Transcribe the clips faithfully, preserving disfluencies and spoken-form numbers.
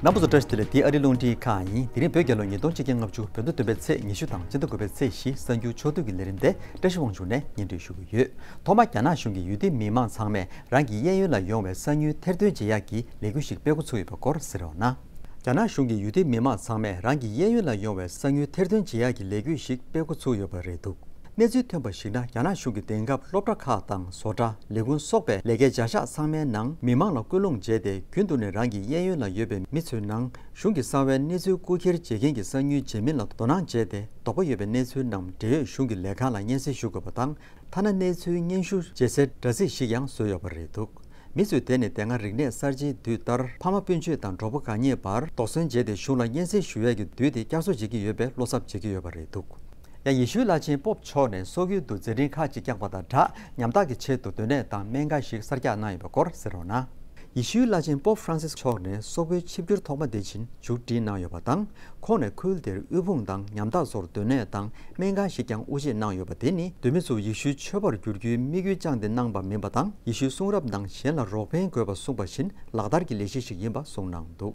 རྣམ་པ་ཚོ་བཀྲ་ཤིས་བདེ་ལེགས། འདི་ཨ་རིའི་རླུང་འཕྲིན་ཁང་ཡིན། དེ་རིང་བོད་རྒྱལ་ལོ་ཉིས་སྟོང་ཆིག་བརྒྱ་ལྔ་བཅུ་བོད་ཟླ་བདུན་པའི་ཚེས་ཉི་ཤུ་དང་སྤྱི་ཟླ་དགུ་པའི་ཚེས་བཞི་གསར་འགྱུར་ཕྱོགས་བསྡུས་ཀྱི་ལས་རིམ་དེ་བཀྲ་ཤིས་དབང་ཕྱུག་ནས་སྙན་སྒྲོན་ཞུ་གི་ཡོད། ཐོག་མར་རྒྱ་ནག་གཞུང་གིས་ཡུལ་དེའི་མི་མང་ཚང་མས་རང་གི་གཡས་གཡོན་ལ་ཡོང་བའི་གསང་ཉུལ་ཐེར་འདོན་བྱེད་ཡག་གི་ལས་འགུལ་ཞིག་སྤེལ་འགོ་ཚུགས་ཡོད་པའི་སྐོར་གསན་རོགས་གནང་། རྒྱ་ནག་གཞུང་གིས་ཡུལ་དེའི་མི་མང་ཚང་མས་རང་གི་གཡས་གཡོན་ལ་ཡོང་བའི་གསང་ཉུལ་ཐེར་འདོན་བྱེད་ཡག་གི་ལས་འགུལ་ཞིག་སྤེལ་འགོ་ཚུགས་ཡོད་པ་རེད་འདུག་གནས་ཚུལ་ཐོན་པར་གཞིགས་ན། རྒྱ་ནག་གཞུང་གིས་དེང་སྐབས་སློབ་གྲྭ་ཁག་དང་བཟོ་གྲྭ། ལས་ཁུངས་སོགས་པའི་ལས་ཀའི་བྱ་གཞག་ཚང་མའི་ནང་མི་མང་ལ་སྐུལ་སློང་བྱས་ཏེ། རྒྱུན་དུ་ནས་རང་གི་གཡས་གཡོན་ལ་ཡོད་པའི་མི་ཚོའི་ནང་གཞུང་གི་གསང་བའི་གནས་ཚུལ་རྐུ་འཁྱེར་བྱེད་མཁན་གྱི་གསང་ཉུལ་བྱེད་མིན་ལ་དོ་སྣང་བྱས་ཏེ། དོགས་པ་ཡོད་པའི་གནས་ཚུལ་རྣམས་འབྲེལ་ཡོད་གཞུང་གི་ལས་ཁང་ལ་སྙན་སེང་ཞུ་དགོས་པ་དང་། ཐ་ན་གནས་ཚུལ་སྙན་ཞུ་བྱེད་སའི་དྲ་ཚིགས་ཤིག་ཡང་བཟོས་ཡོད་པ་རེད་འདུག་མི་ཚོས་དེ་ནི་དེ་སྔ་རིག་གནས་གསར་བརྗེའི་དུས་ལྟར། ཕ་མ་སྤུན་མཆེད་དང་གྲོགས་པོ་གང་རྙེད་བར་དོགས་ཟོན་བྱས་ཏེ། གཞུང་ལ་སྙན་སེང་ཞུ་ཡས་ཀྱི་དུས་དེ་བསྐྱར་གསོ་བྱེད་ཀྱི་ཡོད་པའི་བློ་འཚབ་བྱེད་ཀྱི་ཡོད་པ་རེད་འདུག་ཡང་ཡེ་ཤུའི་བླ་ཆེན་པོབ་མཆོག་ནས་སོག་ཡུལ་དུ་མཛད་འཕྲིན་ཁག་ཅིག་བསྐྱངས་པ་དང་སྦྲགས། ཉམ་ཐག་གི་ཆེད་དུ་སྡོད་གནས་དང་སྨན་ཁང་ཞིག་གསར་རྒྱག་གནང་ཡོད་པའི་སྐོར་གསན་རོགས་གནང་། ཡེ་ཤུའི་བླ་ཆེན་པོབ་ཧྥ་རན་སིས་མཆོག་ནས་སོག་པོའི་ཆིབས་བསྒྱུར་ཐོག་མ་དེ་བཞིན་མཇུག་སྒྲིལ་གནང་ཡོད་པ་དང་། ཁོང་ནས་ཁུལ་དེར་དབུལ་ཕོངས་དང་ཉམ་ཐག་ཚོར་སྡོད་གནས་དང་སྨན་ཁང་ཞིག་ཀྱང་དབུ་འབྱེད་གནང་ཡོད་པ་དེ་ནི། གདོད་མི་ཚོ་ཡེ་ཤུའི་ཆོས་པར་འགྱུར་རྒྱུའི་དམིགས་ཡུལ་བཅངས་ཏེ་གནང་པ་མིན་པ་དང་། ཡེ་ཤུའི་གསུང་རབ་ནང་གཞན་ལ་རོགས་ཕན་དགོས་པ་གསུངས་པ་བཞིན་ལག་བསྟར་གྱི་ལས་གཞི་ཞིག་ཡིན་པ་གསུངས་གནང་འདུག་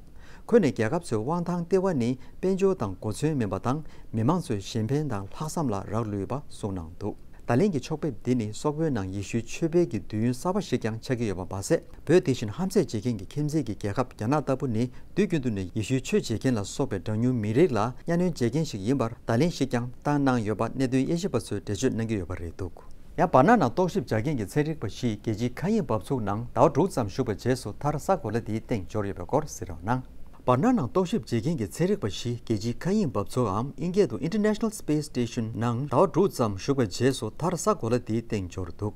ཁོས་ནས་རྒྱལ་ཁབ་ཚོའི་དབང་ཐང་ལྟེ་བ་ནི་དཔལ་འབྱོར་དང་གོ་མཚོན་མིན་པ་དང་། མི་མང་ཚོས་གཞན་ཕན་དང་ལྷག་བསམ་ལ་རག་ལུས་པ་གསུངས་གནང་འདུག་ད་ལན་གྱི་ཕྱོགས་ཕེབས་འདི་ནི་སོག་པོའི་ནང་ཡེ་ཤུའི་ཆོས་འཕེལ་གྱི་དུས་ཡུན་གསར་པ་ཞིག་ཀྱང་ཆགས་ཀྱི་ཡོད་པ་མ་ཟད། བོད་དེ་བཞིན་ཧམ་ཟས་བྱེད་མཁན་གྱི་ཁྱིམ་མཚེས་ཀྱི་རྒྱལ་ཁབ་རྒྱ་ནག་ལྟ་བུ་ནི་དུས་རྒྱུན་དུ་ནས་ཡེ་ཤུའི་ཆོས་བྱེད་མཁན་ལ་སོགས་པའི་གྲངས་ཉུང་མི་རིགས་ལ་གཉའ་གནོན་བྱེད་མཁན་ཞིག་ཡིན་པར་བརྡ་ལན་ཞིག་ཀྱང་བཏང་གནང་ཡོད་པ་གནད་དོན་དབྱེ་ཞིབ་པ་ཚོས་འགྲེལ་བརྗོད་གནང་གི་ཡོད་པ་རེད་འདུག་ཡང་བར་སྣང་ནང་རྟོག་ཞིབ་བྱ་མཁན་གྱི་ཚན་རིག་པ་བཞིས་རྒྱལ་སྤྱིའི་མཁའ་དབྱིངས་འབབ་ཚུགས་ནང་ཟླ་བ་དྲུག་ཙམ་བཞུགས་པའི་རྗེས་སུ་མཐར་ས་གོ་ལ་འདིའི་སྟེང་འབྱོར་ཡོད་པའི་སྐོར་གསན་རོགས་གནང་། བར་སྣང་ནང་རྟོག་ཞིབ་བྱེད་མཁན་གྱི་ཚན་རིག་པ་བཞིས་རྒྱལ་སྤྱིའི་མཁའ་དབྱིངས་འབབ་ཚུགས་འམ། དབྱིན་སྐད་དུ་International Space Station ནང་ཟླ་བ་དྲུག་ཙམ་བཞུགས་པའི་རྗེས་སུ་མཐར་ས་གོ་ལ་འདིའི་སྟེང་འབྱོར་འདུག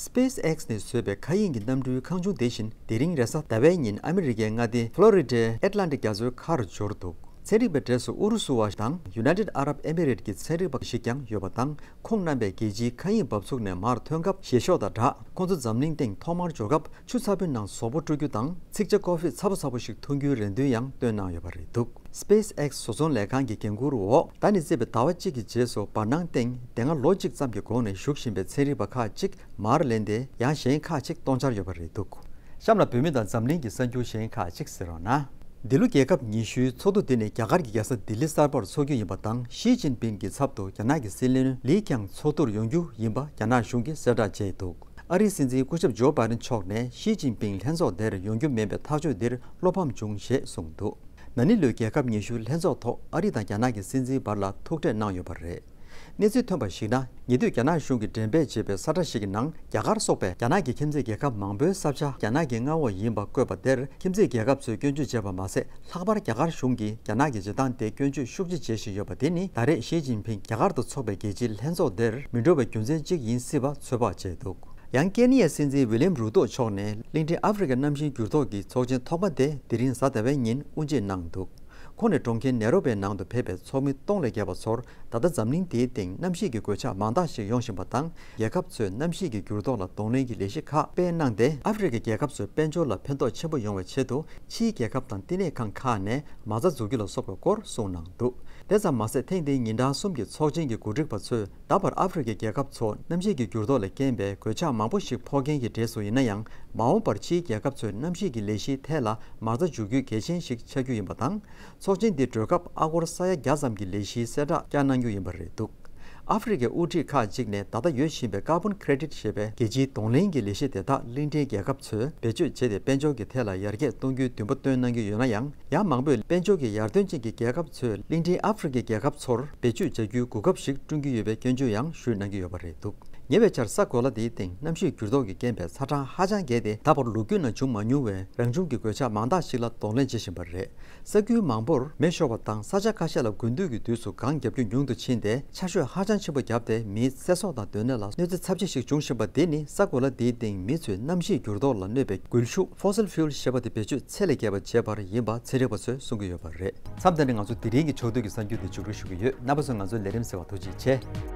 SpaceX ནས་བཟོས་པའི་མཁའ་དབྱིངས་ཀྱི་གནམ་གྲུའི་ཁང་ཆུང་དེ་བཞིན་དེ་རིང་རེས་གཟའ་ཟླ་བའི་ཉིན་ཨ་མི་རི་ཀའི་མངའ་སྡེ་ཕློ་རི་ཌའི་ཨེཊ་ལན་ཊིག་རྒྱ་མཚོའི་ཁར་འབྱོར་འདུག་ཚན་རིག་པའི་གྲས་སུ་ཨུ་རུ་སུ་བ་དང་United Arab Emirates གྱི་ཚན་རིག་པ་ཞིག་ཀྱང་ཡོད་པ་དང་། ཁོང་རྣམ་པས་རྒྱལ་སྤྱིའི་མཁའ་དབྱིངས་འབབ་ཚུགས་ནས་མར་ཐོན་སྐབས་ཞལ་ཤོག་དང་སྦྲགས། ཁོང་ཚོ་འཛམ་གླིང་སྟེང་ཐོག་མར་འབྱོར་སྐབས་ཆུ་ཚ་པོའི་ནང་ཟོག་པོ་དཀྲུག་རྒྱུ་དང་། འཚིག་ཇ་ཀོ་ཧྥི་ཚ་པོ་ཚ་པོ་ཞིག་འཐུང་རྒྱུའི་རེ་འདུན་ཡང་བཏོན་གནང་ཡོད་པ་རེད་འདུག SpaceX བཟོ་ཚོང་ལས་ཁང་གི་འགན་འཁུར་འོག་ཟླ་ནས་བརྩིས་པའི་ཟླ་བ་གཅིག་གི་རྗེས་སུ་བར་སྣང་སྟེང་དེ་སྔ་ལོ་གཅིག་ཙམ་གྱི་གོང་ནས་བཞུགས་བཞིན་པའི་ཚན་རིག་པ་ཁག་ཅིག་མར་ལེན་ཏེ། ཡང་གཞན་ཁག་ཅིག་གཏོང་འཆར་ཡོད་པ་རེད་འདུག་གཤམ་ལ་བོད་མི་དང་འཛམ་གླིང་གི་གསར་འགྱུར་གཞན་ཁག་ཅིག་གསན་རོགས་གནང་། འདི་ལོ་རྒྱལ་ཁབ་ཉི་ཤུའི་ཚོགས་འདུ་འདི་ནི་རྒྱ་གར་གྱི་རྒྱལ་ས་ལྡི་ལི་གསར་པར་འཚོགས་རྒྱུ་ཡིན་པ་དང་། ཞི་ཅིན་ཕིང་གི་ཚབ་ཏུ་རྒྱ་ནག་གི་སྲིད་བློན་ལི་ཁང་ཚོགས་འདུར་ཡོང་རྒྱུ་ཡིན་པ་རྒྱ་ནག་གཞུང་གིས་གསལ་བསྒྲགས་བྱས་འདུག་ཨ་རིའི་སྲིད་འཛིན་སྐུ་ཞབས་ཇོ་བྷའི་ཌེན་མཆོག་ནས་ཞི་ཅིན་ཕིང་ལྷན་ཚོགས་དེར་ཡོང་རྒྱུ་མིན་པའི་ཐག་གཅོད་འདིར་བློ་ཕམ་བྱུང་ཞེས་གསུངས་འདུག་ན་ནིང་ལོའི་རྒྱལ་ཁབ་ཉི་ཤུའི་ལྷན་ཚོགས་ཐོག་ཨ་རི་དང་རྒྱ་ནག་གི་སྲིད་འཛིན་བར་ལ་ཐུག་འཕྲད་གནང་ཡོད་པ་རེད། གནས་ཚུལ་ཐོན་པར་གཞིགས་ན། ཉེ་དུས་རྒྱ་ནག་གཞུང་གིས་འགྲེམས་སྤེལ་བྱས་པའི་ས་ཁྲ་ཞིག་གི་ནང་། རྒྱ་གར་སོགས་པའི་རྒྱ་ནག་གི་ཁྱིམ་མཚེས་རྒྱལ་ཁབ་མང་པོའི་ས་ཆ་རྒྱ་ནག་གི་མངའ་འོག་ཡིན་པ་བཀོད་པ་དེར། ཁྱིམ་མཚེས་རྒྱལ་ཁབ་ཚོས་སྐྱོན་བརྗོད་བྱས་པ་མ་ཟད། ལྷག་པར་རྒྱ་གར་གཞུང་གིས་རྒྱ་ནག་གི་བྱེད་སྟངས་དེ་སྐྱོན་བརྗོད་ཤུགས་ཆེ་བྱེད་བཞིན་ཡོད་པ་དེ་ནི། ད་རེས་ཞི་ཅིན་ཕིང་རྒྱ་གར་དུ་འཚོགས་པའི་རྒྱལ་སྤྱིའི་ལྷན་ཚོགས་དེར་མི་འགྲོ་བའི་རྒྱུ་མཚན་གཅིག་ཡིན་སྲིད་པ་ཚོད་དཔག་བྱས་འདུག་ཡང་ཀེ་ནི་ཡའི་སྲིད་འཛིན་ཝི་ལི་ཡམ་རུ་ཏོ་མཆོག་ནས་གླིང་ཕྲན་ཨ་ཧྥེ་རི་ཁའི་གནམ་གཤིས་འགྱུར་ལྡོག་གི་ཚོགས་ཆེན་ཐོག་མ་དེ་དེ་རིང་གཟའ་ཟླ་བའི་ཉིན་དབུ་འབྱེད་གནང་འདུག་ཁོང་ནས་གྲོང་ཁྱེར་ནེ་རོ་པའི་ནང་དུ་ཕེབས་པའི་ཚོགས་མི་སྟོང་ལས་བརྒལ་བ་ཚོར། ད་ལྟ་འཛམ་གླིང་འདིའི་སྟེང་གནམ་གཤིས་ཀྱི་གོད་ཆག་མང་དག་ཞིག་ཡོང་བཞིན་པ་དང་། རྒྱལ་ཁབ་ཚོས་གནམ་གཤིས་ཀྱི་འགྱུར་ལྡོག་ལ་གདོང་ལེན་གྱི་ལས་གཞི་ཁག་སྤེལ་གནང་སྟེ། ཨ་ཧྥེ་རི་ཁའི་རྒྱལ་ཁབ་ཚོའི་དཔལ་འབྱོར་ལ་ཕན་ཐོགས་ཆེན་པོ་ཡོང་བའི་ཆེད་དུ། ཕྱིའི་རྒྱལ་ཁབ་དང་བསྟི་གནས་ཁང་ཁག་ནས་མ་རྩ་འཛུགས་རྒྱུ་ལ་སོགས་པའི་སྐོར་གསུངས་གནང་འདུག་དེ་ཙམ་མ་ཟད། ཐེངས་འདིའི་ཉིན་གྲངས་གསུམ་གྱི་ཚོགས་ཆེན་གྱི་གོ་སྒྲིག་པ་ཚོས། ད་བར་ཨ་ཧྥེ་རི་ཁའི་རྒྱལ་ཁབ་ཚོ་གནམ་གཤིས་ཀྱི་འགྱུར་ལྡོག་ལས་རྐྱེན་པས་གོད་ཆག་མང་པོ་ཞིག་ཕོག་མཁན་གྱི་གྲས་སུ་ཡིན་ན་ཡང་། མ་འོངས་པར་ཕྱིའི་རྒྱལ་ཁབ་ཚོས་གནམ་གཤིས་ཀྱི་ལས་གཞིའི་ཐད་ལ་མ་རྩ་འཇུག་རྒྱུ་གལ་ཆེན་ཞིག་ཆགས་རྒྱུ་ཡིན་པ་དང་། ཚོགས་ཆེན་འདི་གྲོལ་སྐབས་ཨ་སྒོར་ས་ཡ་བརྒྱ་ཙམ་གྱི་ལས་གཞིའི་གསལ་བསྒྲགས་བསྐྱངས་གནང་རྒྱུ་ཡིན་པ་རེད་འདུག་ཨ་ཧྥེ་རི་ཁའི་དབུ་ཁྲིད་ཁག་ཅིག་ནས་ད་ལྟ་ཡོད་བཞིན་པའི་ཀར་བོན་ཁེ་རེ་ཌིད་ཞེས་པའི་རྒྱལ་སྤྱིའི་གདོང་ལེན་གྱི་ལས་གཞི་དེ་དག་གླིང་ཕྲན་རྒྱལ་ཁབ་ཚོས་བེད་སྤྱོད་བྱས་ཏེ། དཔལ་འབྱོར་གྱི་ཐད་ལ་ཡར་རྒྱས་གཏོང་རྒྱུའི་འདུན་པ་བཏོན་གནང་གི་ཡོད་ན་ཡང་། ཡང་མང་པོས་དཔལ་འབྱོར་གྱི་ཡར་ཐོན་ཅན་གྱི་རྒྱལ་ཁབ་ཚོས་གླིང་ཕྲན་ཨ་ཧྥེ་རི་ཁའི་རྒྱལ་ཁབ་ཚོར་བེད་སྤྱོད་བྱ་རྒྱུའི་གོ་སྐབས་ཤིག་བསྐྲུན་གྱི་ཡོད་པའི་སྐྱོན་བརྗོད་ཡང་ཞུས་གནང་གི་ཡོད་པ་རེད་འདུག་ཉེ་བའི་ཆར་ས་གོ་ལ་དེའི་སྟེང་གནམ་གཤིས་འགྱུར་ལྡོག་གི་རྐྱེན་པས་ཚ་གྲང་ཧ་ཅང་རྒྱས་ཏེ། ད་བར་ལོ་རྒྱུས་ནང་བྱུང་མ་མྱོང་བའི་རང་བྱུང་གི་གོད་ཆག་མང་དག་ཞིག་ལ་གདོང་ལེན་བྱེད་བཞིན་པ་རེད། ས་ཁུལ་མང་པོར་མེ་ཤོར་བ་དང་། ས་ཆ་ཁ་ཤས་ལ་དགུན་དུས་ཀྱི་དུས་སུ་གངས་རྒྱག་རྒྱུ་ཉུང་དུ་ཕྱིན་ཏེ། ཆར་ཞོད་ཧ་ཅང་ཆེན་པོ་བརྒྱབ་སྟེ། མིའི་ཚེ་སྲོག་དང་སྡོད་གནས་ལ་གནོད་འཚེ་ཚབས་ཆེ་ཞིག་བྱུང་བཞིན་པ་འདི་ནི། ས་གོ་ལ་འདིའི་སྟེང་མི་ཚོས་གནམ་གཤིས་འགྱུར་ལྡོག་ལ་གནོད་པའི་སྒུལ་ཤུགས་ཕོ་སིལ་ཕིའུལ་ཞེས་པ་དེ་བེད་སྤྱོད་ཚད་ལས་བརྒལ་བ་བྱས་པར་ཡིན་པ་ཚན་རིག་པ་ཚོས་གསུང་གི་ཡོད་པ་རེད། མཚམས་འདི་ནས་ང་ཚོ་དེ་རིང་གི་ཕྱོགས་བསྡུས་ཀྱི་གསར་འགྱུར་དེ་མཇུག་སྒྲིལ་ཞུ་གི་ཡོད། རྣམ་པ་ཚོས་ང་ཚོའི་ལས་རིམ་གསན་པར་ཐུགས་རྗེ་ཆེ།